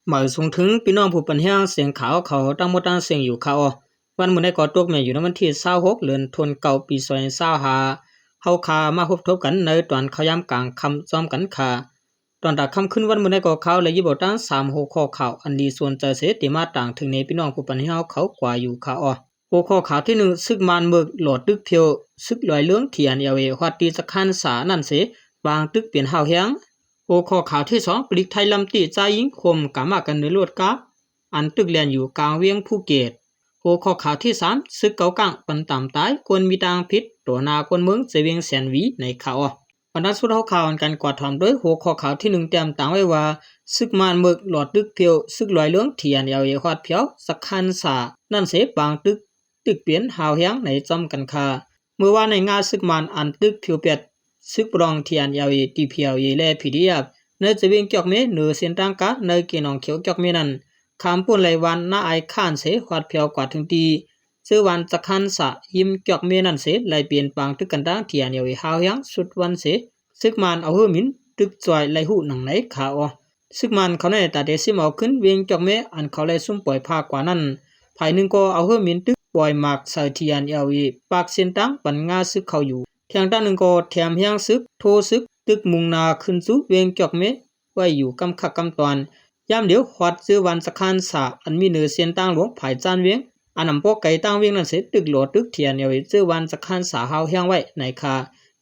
ໝາຍສົ່ງເຖິງພີ່ນ້ອງຜູ້ປັນແຮງສຽງຂ່າວເຂົາທັງໝົດທັງເສັງຢູ່ຄ່າເນາະ. ວັນມື້ໃດກໍຕົກແມ່ນຢູ່ໃນວັນທີຊາວຫົກ ເດືອນໂທນເກົ້າ ປີສອງພັນຊາວຫ້າ ເຮົາຄ່າມາພົບທົບກັນໃນຕອນຂ່າວຍາມກາງຄ່ຳພ້ອມກັນຄ່າ. ຕອນຕາກຄ່ຳຄືນວັນມື້ໃດກໍຂ່າວໄດ້ຍິບເອົາຕັ້ງສາມຫົວຂໍ້ຂ່າວອັນດີສົນໃຈເສ ທີ່ມາຕາງເຖິງໃນພີ່ນ້ອງຜູ້ປັນແຮງເຮົາເຂົາກວ່າຢູ່ຄ່າເນາະ. ຫົວຂໍ້ຂ່າວທີໜຶ່ງ ຊຶກມານເມິກຫຼໍ້ຕຶກພຽວ ຊຶກລອຍເລື່ອງ ທີເອັນແອລເອ ຮອດຕີສະຂານສານັ້ນເສ ປາງຕຶກເປັນຮ້າວແຮງ. ຫົວຂໍ້ຂ່າວທີສອງ ປະລິກໄທລຳຕີຈ່າຍຍິງໂຮມກາມາກັນເນີລົດກາ ອັນຕຶກແລ່ນຢູ່ກາງວຽງພູເກັດ. ຫົວຂໍ້ຂ່າວທີສາມ ຊຶກເກົາກ້າງປັນຕາມຕາຍ ຄົນມີຕ່າງຜິດຕໍ່ໜ້າຄົນເມືອງ ໃຈວຽງແສນຫວີ ໃນຄ່າເນາະ. ບັນດາສຸດເຮົາຂ່າວອັນກັນກວາດຖອມໂດຍຫົວຂໍ້ຂ່າວທີໜຶ່ງ ແຕ້ມຕາງໄວ້ວ່າ ຊຶກມານເມິກຫຼໍ້ຕຶກພຽວ ຊຶກລອຍເລື່ອງ ທີເອັນແອລເອ ຮອດພຽວສະຂານສານັ້ນເສ ປາງຕຶກ ຕຶກເປັນຮ້າວແຮງໃນຈ້ອມກັນຄ່າ. ເມື່ອວານໃນງາຊຶກມານອັນຕຶກພຽວແປດ ຊຶກປະລອງ ທີເອັນແອລເອ ທີພີແອລເອ ແລະ ພີດີເອັຟ ໃນຈະວຽງຈອກເມ ເນີເສັ້ນທາງກາ ໃນເຂດໜອງຂຽວຈອກເມນັ້ນ ຂ້າມປຸ້ນໄລວານນາອາຍຄານເສ ຮອດພຽວກວ່າເຖິງຕີ ເຈີວານສະຂານສາ ຮິມຈອກເມນັ້ນເສ ໄລເປັນປາງຕຶກກັນທາງ ທີເອັນແອລເອ ຮ້າວແຮງສຸດວັນເສ ຊຶກມານເອົາເຮີໝິນຕຶກຊ່ອຍໄລ່ຮູ້ໜັງໃນຄ່າເນາະ. ຊຶກມານເຂົາໃນຕາແຕ່ຊິມເອົາຄືນວຽງຈອກເມ ອັນເຂົາໄລ່ຊຸມປ່ອຍພາກກວ່ານັ້ນ ຝ່າຍໜຶ່ງກໍເອົາເຮີໝິນຕຶກປ່ອຍໝາກໃສ່ ທີເອັນແອລເອ ປາກເສັ້ນທາງປັນງາຊຶກເຂົາຢູ່ ແທງດ້ານໜຶ່ງກໍແຖມແຮງຊຶກ ໂທຊຶກ ຕຶກມຸ່ງໜ້າຂຶ້ນສູ່ວຽງຈອກເມ ໄວ້ຢູ່ກຳຄັກກຳຕອນ. ຍາມດຽວຮອດເຈີວານສະຂານສາ ອັນມີເນີເສັ້ນທາງຫຼວງຜາຍຈານວຽງ ອັນນຳບໍ່ໄກຕ່າງວຽງນັ້ນເສ ຕຶກຫຼໍ້ຕຶກ ທີເອັນແອລເອ ເຈີວານສະຂານສາ ຮ້າວແຮງໄວ້ໃນຄ່າ.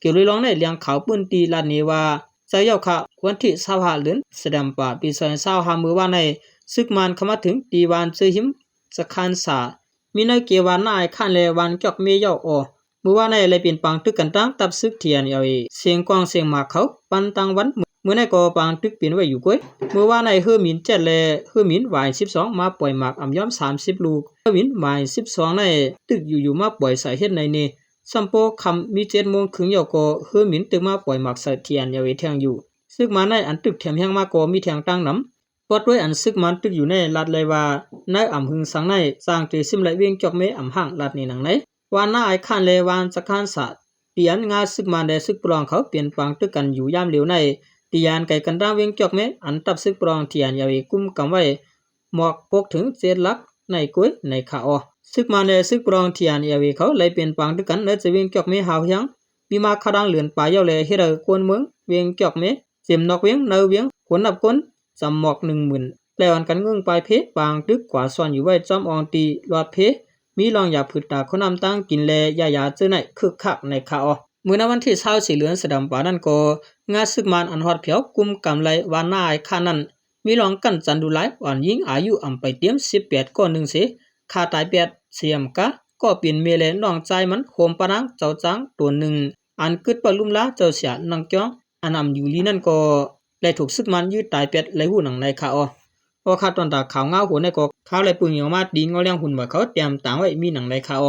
ກ່ຽວໂດຍລອງໃນແຫຼ່ງຂ່າວພື້ນທີ່ລາດເນວ່າ ໃຈເຍົາຄະ ວັນທີຊາວຫ້າ ເດືອນສະແດມປາ ປີສອງພັນຊາວຫ້າ ມື້ວານໃນ ຊຶກມານເຂົ້າມາເຖິງຕີວານເຈີຮິມສະຂານສາ ມີໃນເກວານນາອາຍຄານ ແລະ ວານຈອກເມເຍົາເນາະ. ມື້ວານໃນໄດ້ເປັນປາງຕຶກກັນຕັ້ງກັບຊຶກ ທີເອັນແອລເອ ຊຽງກອງຊຽງໝາກເຂົາປັນຕັ້ງວັນ ມື້ໃນກໍປາງຕຶກເປັນໄວ້ຢູ່ກ້ວຍ. ມື້ວານໃນເຮີໝິນເຈັດ ແລະ ເຮີໝິນວາຍສິບສອງ ມາປ່ອຍໝາກອຳຍອມສາມສິບລູກ. ເຮີໝິນວາຍສິບສອງໃນຕຶກຢູ່ໆມາປ່ອຍສາເຮັດໃນເນ ສ່ຳພໍຄ່ຳມີເຈັດໂມງເຄິ່ງເຍົາກໍເຮີໝິນຕຶກມາປ່ອຍໝາກໃສ່ ທີເອັນແອລເອ ແທງຢູ່. ຊຶກມານໃນອັນຕຶກແຖມແຮງມາກໍມີແທງຕັ້ງນຳ. ປອດດ້ວຍອັນຊຶກມານຕຶກຢູ່ໃນລັດໄລວ່າ ໃນອຳຫຶງສັງໃນ ສ້າງເຕຊິມໄລວຽງຈອກເມອຳຫ້າງລັດເນໜັງໃນ ວານນາອາຍຄານ ແລະ ວານສະຄານສາ ທີ່ອັນງາຊຶກມານ ແລະ ຊຶກປະລອງເຂົາເປັນປາງຕຶກກັນຢູ່ຍາມເລວໃນ ທີ່ອັນໄກກັນດ້າງວຽງຈອກເມ ອັນທັບຊຶກປະລອງ ທີເອັນແອລເອ ກຸມກຳໄວ້ ໝອກຫົກເຖິງເຈັດຫຼັກໃນກ້ວຍໃນຂະອອ. ຊຶກມານ ແລະ ຊຶກປະລອງ ທີເອັນແອລເອ ເຂົາໄລເປັນປາງຕຶກກັນໃນຈະວຽງຈອກເມຮາວຮຽງ ມີມາຄາດັງເດືອນປາຍເຍົາ ແລະ ເຮັດໃຫ້ຄົນເມືອງວຽງຈອກເມ ເຕັມນອກວຽງໃນວຽງ ຄົນນັບຄົນ ຈຳໝອກໜຶ່ງໝື່ນ ແລະ ອັນກັນເງື່ອນປາຍເພ ປາງຕຶກກວາດຊ່ອນຢູ່ໄວ້ຈອມອ່ອງຕີຫຼອດເພ ມີລອງຢາຜືດຕາຄົນນຳຕັ້ງກິນ ແລະ ຢາຢາເຈີໃນຄຶກຄັກໃນຂະອອ. ມື້ໃນວັນທີຊາວສີ່ ເດືອນສະດຳປານັ້ນກໍ ງາຊຶກມານອັນຮອດແຜວກຸມກຳໄລວານນາອາຍຄານນັ້ນ ມີລອງກັ້ນຈັນດຸຫຼາຍອ່ອນຍິງອາຍຸອຳໄປຕຽມສິບແປດ ກໍໜຶ່ງເສ ຂ້າຕາຍແປດ ເສອຳກາ ກໍເປັນແມ່ ແລະ ນ້ອງຊາຍມັນ ໂຮມປະນາງເຈົ້າຈ້າງຕົນໜຶ່ງ ອັນກຶດປະລຸມລາເຈົ້າເສຍນາງຈອງ ອັນອຳຢູ່ລີນັ້ນກໍໄດ້ຖືກຊຶກມານຢືດຕາຍແປດ ໄລຮູ້ໜັງໃນຂະອອ. ເພາະຂະຕອນຕາຂ່າວງາວຫົວໃນກໍຂ່າວໄລປຶງອອກມາຕີງໍແລງຫຸນໝວຍເຂົາແຕ້ມຕາງໄວ້ມີໜັງໃນຂະອອ.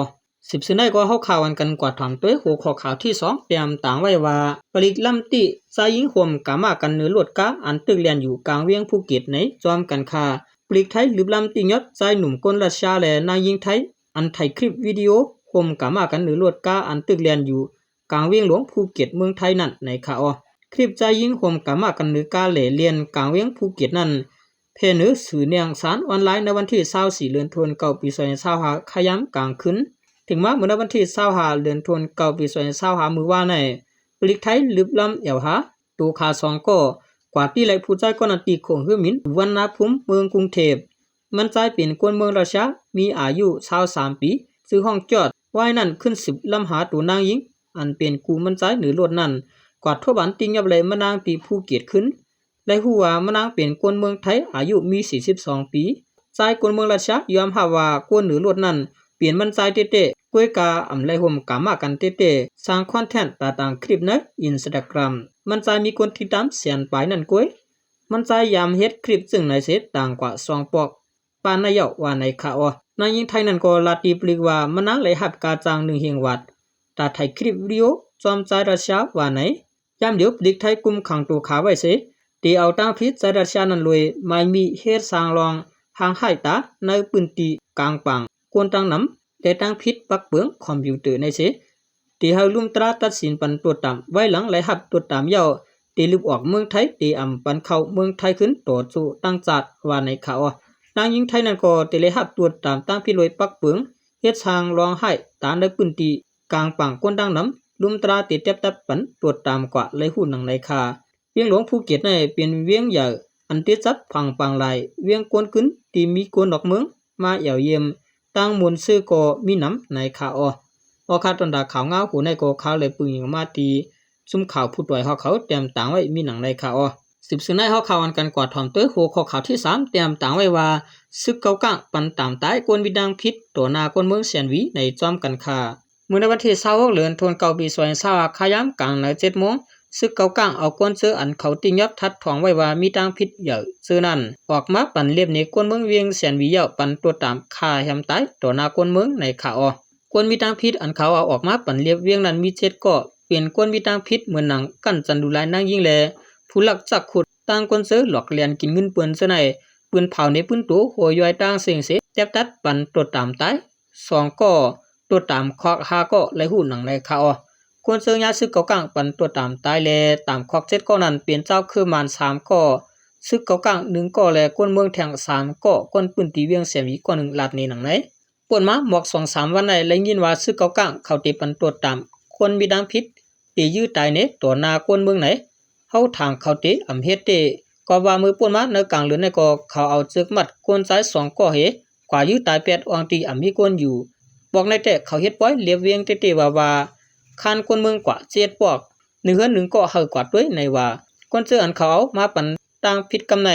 ສິບສະໄນກໍເຮົາຂ່າວອັນກັນກວາດຖອມໂດຍຫົວຂໍ້ຂ່າວທີສອງ ແຕ້ມຕາງໄວ້ວ່າ ປະລິກລຳຕີຈ່າຍຍິງໂຮມກາມາກັນເນີລົດກາ ອັນຕຶກແລ່ນຢູ່ກາງວຽງພູເກັດໃນຈອມກັນຄ່າ. ປະລິກໄທລຶບລຳຕີຍອດຊາຍໜຸ່ມຄົນຣັດເຊຍ ແລະ ນາງຍິງໄທ ອັນຖ່າຍຄລິບວິດີໂອໂຮມກາມາກັນເນີລົດກາ ອັນຕຶກແລ່ນຢູ່ກາງວຽງຫຼວງພູເກັດເມືອງໄທນັ້ນໃນຂະອອ. ຄລິບຊາຍຍິງໂຮມກາມາກັນເນີກາແລ່ນລຽນກາງວຽງພູເກັດນັ້ນ ແຜ່ເນີສື່ແນງສານອອນລາຍໃນວັນທີຊາວສີ່ ເດືອນໂທນເກົ້າ ປີສອງພັນຊາວຫ້າ ຂະຍາມກາງຄືນ. ເຖິງມາມື້ໃນວັນທີຊາວຫ້າ ເດືອນໂທນເກົ້າ ປີສອງພັນຊາວຫ້າ ມື້ວານໃນ ປະລິກໄທລຶບລຳແອວຫາໂຕຂາສອງກໍ ກວາດຕີໄລ່ຜູ້ຊາຍກ່ອນໜ້າທີ່ຂອງເຮືອບິນສຸວັນນະພູມ ເມືອງກຸງເທບ. ມັນຊາຍເປັນຄົນເມືອງຣັດເຊຍ ມີອາຍຸຊາວສາມປີ ຊື່ຮອງຈອດ. ວາຍນັ້ນຂຶ້ນສືບລຳຫາໂຕນາງຍິງ ອັນເປັນຄູ່ມັນຊາຍເນີລົດນັ້ນ ກວາດທົບອັນຕີຍອບໄລ່ມະນາງທີ່ພູເກັດຄືນ. ໄດ້ຮູ້ວ່າມະນາງເປັນຄົນເມືອງໄທ ອາຍຸມີສີ່ສິບສອງປີ. ຊາຍຄົນເມືອງຣັດເຊຍຍອມຮັບວ່າຄົນເນີລົດນັ້ນເປັນມັນຊາຍແທ້ໆ ກ້ວຍກາອຳໄລ່ໂຮມກາມາກັນແທ້ໆ ສ້າງຄອນແທນຕາຕ່າງຄລິບໃນອິນສະຕາແກຣມ. ມັນຊາຍມີຄົນຕິດຕາມແສນປາຍນັ້ນກ້ວຍ. ມັນຊາຍຍາມເຮັດຄລິບເຊິ່ງໃນເສຕ່າງກວ່າສອງປອກ ປານນາເຍົາວ່າໃນຂະອອ. ນາງຍິງໄທນັ້ນກໍລາດຕີປະລິກວ່າມະນາງໄດ້ຮັບກາຈ້າງໜຶ່ງແສນວາດ ຖ້າຖ່າຍຄລິບວິດີໂອຈອມຊາຍຣັດເຊຍວ່າໃນ. ຍາມດຽວປະລິກໄທກຸມຂັງໂຕຂາໄວ້ເສ ຕີເອົາຕາງຜິດຊາຍຣັດເຊຍນັ້ນໂດຍໝາຍມີເຮັດສ້າງລອງຮ່າງຮ້າຍຕາໃນພື້ນທີ່ກາງປາງ ຄົນຕ່າງນຳ ແລະ ຕາງຜິດປັກເປືອງຄອມພິວເຕີໃນເສ ທີ່ໃຫ້ລຸມຕາລາດຕັດສິນປັນຕົວະຕາມ ໄວ້ຫຼັງໄດ້ຮັບຕົວະຕາມເຍົາ ເຕລິບອອກເມືອງໄທ ເຕອຳປັນເຂົ້າເມືອງໄທຄືນຕໍ່ໂຕຕັ້ງຊາດວ່າໃນຂ່າວ. ນາງຍິງໄທນັ້ນກໍເຕໄດ້ຮັບຕົວະຕາມຕາມຜິດໂດຍປັກເປິງ ເຮັດສ້າງລອງຮ້າຍຕາມໃນພື້ນທີ່ກາງປາງຄົນດັ່ງນຳ ລຸມຕະລາເຕແຕັບຕັດປັນຕົວະຕາມກວ່າໄລ່ຮູ້ໜັງໃນຂ່າວ. ວຽງຫຼວງພູເກັດນັ້ນເປັນວຽງໃຫຍ່ອັນຕິດກັບຝັ່ງປາງລາຍ ວຽງກົນກຶນທີ່ມີຄົນນອກເມືອງມາຢ້ຽມຢາມ ຕ່າງມ່ວນຊື່ກໍມີນຳໃນຂ່າວ. ອອກຂ່າວຕອນຕາຂ່າວງາວໂຫໃນກໍຂ່າວໄດ້ປຶງມາທີ່ ຊຸມຂ່າວຜູ້ຕວຍຮອກເຂົາແຕ້ມຕາງໄວ້ມີໜັງໃນຂ່າວ. ສືບເຊິ່ງໃນຮອກຂ່າວອັນກັນກວ່າຖ່ອມໂຕຍ ຫົວຂໍ້ຂ່າວທີສາມ ແຕ້ມຕາງໄວ້ວ່າ ຊຶກເກົາກ້າງປັນຕາມຕາຍຄົນມີນາມຜິດຕໍ່ໜ້າຄົນເມືອງແສນຫວີໃນຈອມກັນຄ່າ. ເມື່ອໃນວັນທີຊາວຫົກ ເດືອນໂທນເກົ້າ ປີສອງພັນຊາວ ຄາຍາມກາງໃນເຈັດໂມງ ຊຶກເກົາກ້າງເອົາຄົນເຈີອັນເຂົາຕິຍອບທັດທອງໄວ້ວ່າມີນາມຜິດໃຫຍ່ເຈີນັ້ນ ອອກມາປັນເລັບໃນຄົນເມືອງວຽງແສນຫວີ ແລ້ວປັນຕົວະຕາມຂ້າແຮມຕາຍຕໍ່ໜ້າຄົນເມືອງໃນຂ່າວ. ຄົນມີນາມຜິດອັນເຂົາເອົາອອກມາປັນເລັບວຽງນັ້ນມີເຈັດກໍ ເປັນຄົນມີນາມຜິດເໝືອນໜັງ ກັ້ນຈັນດຸຮ້າຍນາງຍິງ ແລະ ຜູ້ລັກຈັກຂຸດ ຕ່າງຄົນເຈີຫຼອກລຽນກິນເງິນເພິ່ນເຈີໃນ ປືນເຜົາໃນພື້ນໂຕ ຫົວຍ່ອຍຕ່າງເສັງເສ ແຕັບຕັດປັນຕົວະຕາມຕາຍສອງກໍ ຕົວະຕາມຄອກຫ້າກໍ ໄລ່ຮູ້ໜັງໃນຂ່າວ. ຄົນເຈີຍາຊຶກເກົາກ້າງປັນຕົວະຕາມຕາຍ ແລະ ຕາມຄອກເຈັດກໍນັ້ນ ເປັນຊາວເຄີມມານສາມກໍ ຊຶກເກົາກ້າງໜຶ່ງກໍ ແລະ ຄົນເມືອງແທງສາມກໍ ຄົນພື້ນທີ່ວຽງແສນຫວີກໍໜຶ່ງ ລາດໃນໜັງໃນ. ປົນມາໝອກສອງສາມວັນໄດ້ ໄດ້ຍິນວ່າຊຶກເກົາກ້າງເຂົາເຕປັນຕົວະຕາມຄົນມີນາມຜິດ ເຕຢື້ຕາຍເນຕໍ່ໜ້າຄົນເມືອງໃນ ເຮົາຖາມເຂົາເຕອຳເຮັດເຕ ກໍວ່າມື້ປົນມາໃນກາງເດືອນໃນກໍ ເຂົາເອົາເຈິກມັດຄົນຊາຍສອງກໍເຮ ກວ່າຢື້ຕາຍແປດ ອ່ອງຕີອຳມີຄົນຢູ່ ບອກໃນແຕ່ເຂົາເຮັດປ່ອຍ ລຽບວຽງເຕໆວ່າໆ ຄານຄົນເມືອງກວ່າເຈັດປອກ ໃນເຮືອນໜຶ່ງກໍເຮີກວ່າດ້ວຍໃນວ່າ ຄົນເຈີອັນເຂົາເອົາມາປັນ ຕ່າງຜິດກຳໃນ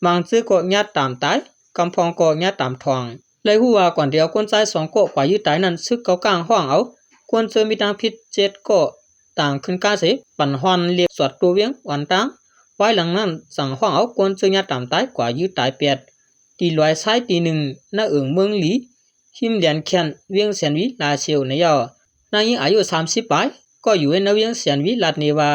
ບາງເຈີກໍຍາດຕາມຕາຍ ກຳພອງກໍຍາດຕາມຖອງ. ໄດ້ຮູ້ວ່າກ່ອນທີ່ເອົາຄົນຊາຍສອງກໍກວ່າຢື້ຕາຍນັ້ນ ຊຶກເກົາກ້າງຮ້ອງເອົາຄົນເຈີມີນາມຜິດເຈັດກໍຕາງຂຶ້ນກາເສ ປັນຮ່ອນເລັບສອດຕົວວຽງອ່ອນຕ່າງ ພາຍຫຼັງນັ້ນຈັ່ງຮ້ອງເອົາຄົນເຈີຍາດຕາມຕາຍກວ່າຢື້ຕາຍແປດ ທີ່ລວຍຊາຍຕີໜຶ່ງ ນາເອີງເມືອງຫຼີ ຮິມແດນແຄນ ວຽງແສນຫວີ ລາຊຽວໃນເຍົາ. ນາງຍິງອາຍຸສາມສິບປາຍ ກໍຢູ່ໃນວຽງແສນຫວີ ລາດໃນວ່າ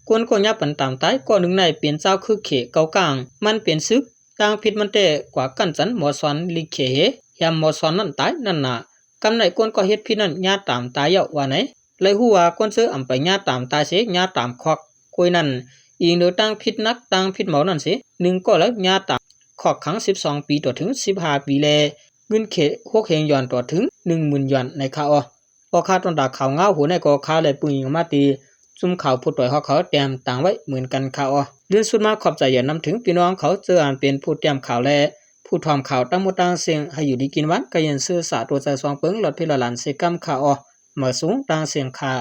ຄົນກໍຍາດປັນຕາມຕາຍ ກໍໜຶ່ງໃນເປັນຊາວຄືເຂເກົາກ້າງ ມັນເປັນຊຶກ ຕ່າງຜິດມັນແຕ່ກວ່າກັ້ນຈັນໝໍສອນລິເຂເຮ ແຮມໝໍສອນນັ້ນຕາຍນັ້ນນາ ກຳໃນຄົນກໍເຮັດຜິດນັ້ນຍາດຕາມຕາຍເຍົາວ່າໃນ. ໄດ້ຮູ້ວ່າຄົນເຈີອຳໄປຍາດຕາມຕາຍເສ ຍາດຕາມຄອກ ໂກຍນັ້ນ ອີງໂດຍຕ່າງຜິດໜັກຕ່າງຜິດເບົານັ້ນເສ ໜຶ່ງກໍລະຍາດຕາມຄອກຂັງສິບສອງປີຕໍ່ເຖິງສິບຫ້າປີ ແລະ ເງິນເຂຫົກເຮງຢອນຕໍ່ເຖິງໜຶ່ງໝື່ນຢອນໃນຄ່າອອ. ອອກຂ່າວຕອນຕາຂ່າວງາວໂຫໃນກໍຂ່າວໄດ້ປຶງອີງມາທີ່ ຊຸມຂ່າວຜູ້ຕວຍຮອກເຂົາແຕ້ມຕາງໄວ້ເໝືອນກັນຄ່າອອ. ເລື່ອນສຸດມາຂອບໃຈຢ່ານຳເຖິງພີ່ນ້ອງເຂົາເຈີອັນເປັນຜູ້ແຕ້ມຂ່າວ ແລະ ຜູ້ຖ່ອມຂ່າວທັງໝົດທັງເສັງ ໃຫ້ຢູ່ດີກິນຫວານ ກະເຢັນຊື່ສາຕົວໃຈສອງເປິງ ຫຼອດເພລອດຫຼານເສກຳຄ່າອອ. ມາສູງຕ່າງເສັງຄ່າ.